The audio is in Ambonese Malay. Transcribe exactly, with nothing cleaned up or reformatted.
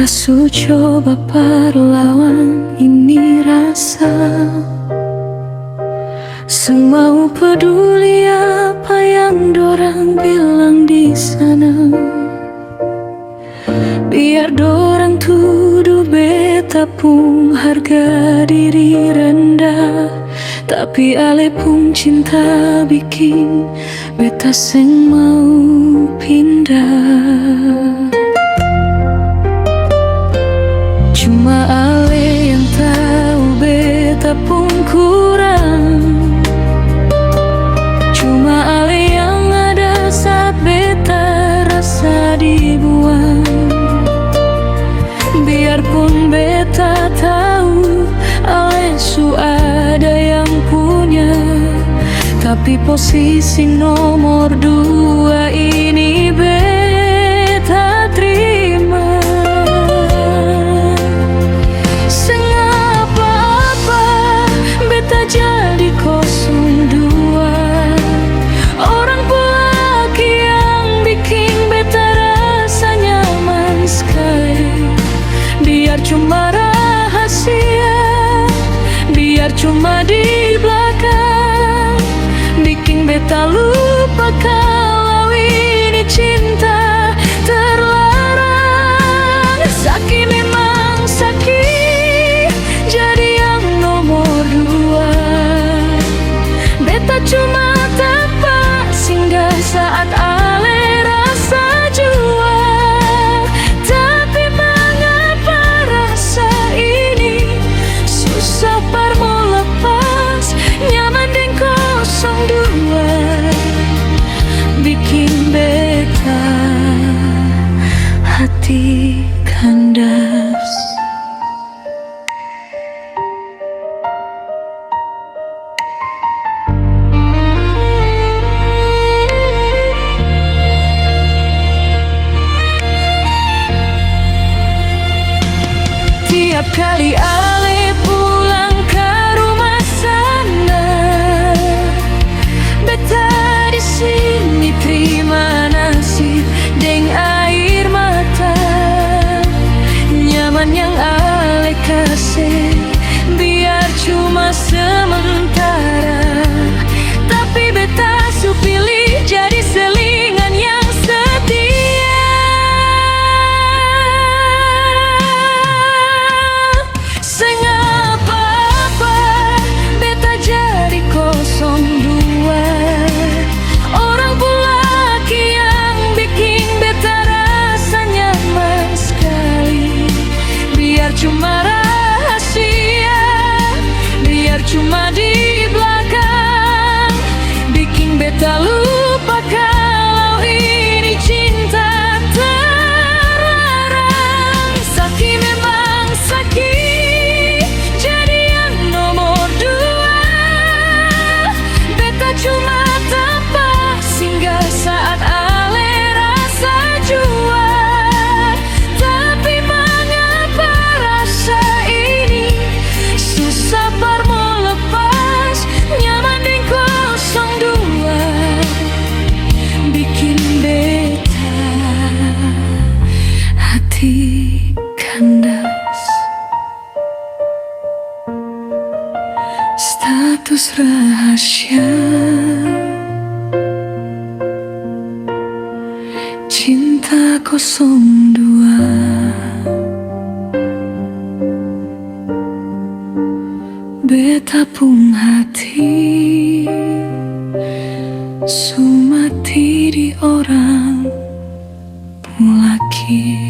Su coba par lawan ini rasa, su mau peduli apa yang dorang bilang di sana. Biar dorang tudu beta pung harga diri rendah, tapi ale pung cinta biking beta seng mau pindah. Cuma ale yang tau beta pung kurang, cuma ale yang ada saat beta rasa dibuang. Biarpun beta tau ale su ada yang punya, tapi posisi nomor dua ini beta trima. Seng apa-apa beta jadi kosong dua. Orang pung laki yang biking beta rasa nyaman skali. Biar cuma rahasia, biar cuma di blakang, biking beta lupa kalau ini cinta terlarang. Saki memang saki, jadi yang nomor dua. Beta cuma tampa singgah saat ale rasa jua. Tapi mangapa rasa ini susah par mo lepas, nyaman deng kosong dua, biking beta hati kandas. Tiap kali ale pulang ka rumah sana, beta di sini trima nasib deng air mata. Nyaman yang ale kase, biar cuma sementara, tapi beta su pilih jadi selingan yang setia. Seng apa-apa, beta jadi kosong dua. Orang pung laki yang biking beta rasa nyaman skali. Biar cuma rahasia, biar cuma di blakang, biking beta lupa kalau ini cinta terlarang. Saki memang saki, jadi yang nomor dua. Beta cuma tampa singgah saat ale rasa jua. Tapi mangapa rasa ini susah par mo lepas, nyaman deng kosong dua, biking beta hati kandas. Status rahasia, cinta kosong dua. Beta pung hati su mati di orang pung laki.